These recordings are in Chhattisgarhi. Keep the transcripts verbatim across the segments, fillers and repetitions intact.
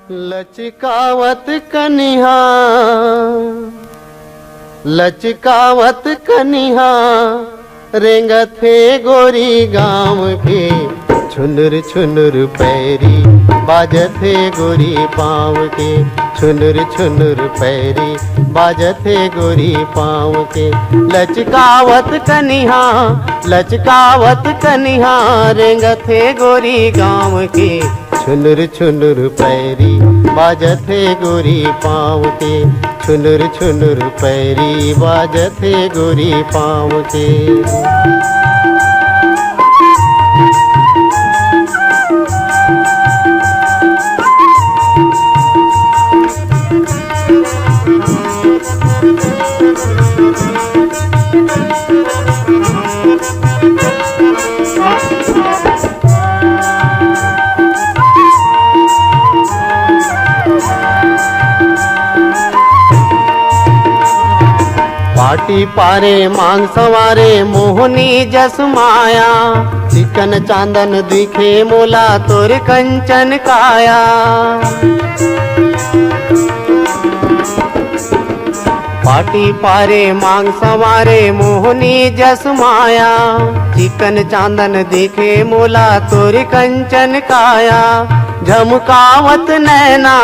लचकावत कनिहा, लचकावत कनिहा, रेंगत हे गोरी गांव के। छुनुर छुनुर पैरी बाजत हे गोरी पाँव के। छुनुर छुनुर पैरी बाजत हे गोरी पाँव के। लचकावत कनिहा, लचकावत कनिहा, रेंगत हे गोरी गांव के। छुनुर छुनुर पैरी बाजत हे गोरी पाँव के। छुनुर छुनुर पैरी बाजत हे गोरी पाँव के। पाटी पारे मांग संवारे मोहनी जस माया। चिकन चांदन दिखे मोला तोर कंचन काया। पाटी पारे मांग संवारे मोहनी जस माया। चिकन चांदन दिखे मोला तोर कंचन काया। झमकावत नैना,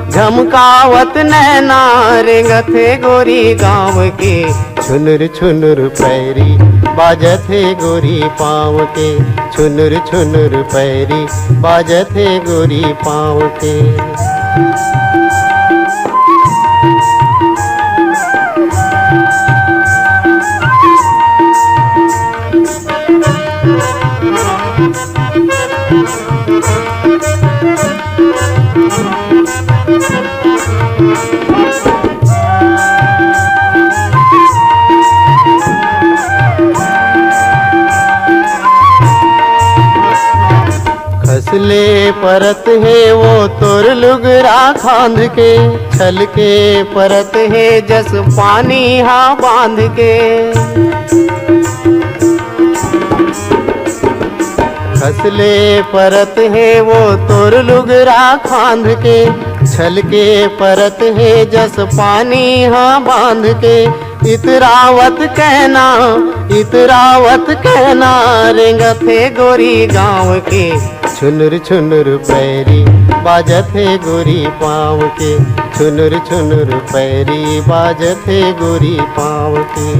झमकावत नैना, रेंगत हे गोरी गांव के। छुनुर छुनुर पैरी बाजत हे गोरी पाँव के। छुनुर छुनुर पैरी बाजत हे गोरी पाँव के। खसले परत हे वो तोर लुगरा खांध के। छलके परत हे जस पानी हा बांध के। खसले परत हे वो तोर लुगरा खांध के। छलके परत हे जस पानी हा बांध के। इतरावत कहना, इतरावत कहना, रेंगत हे गोरी गांव के। छुनुर छुनुर पैरी बाजत हे गोरी पाँव के। छुनुर छुनुर पैरी बाजत हे गोरी पाँव के।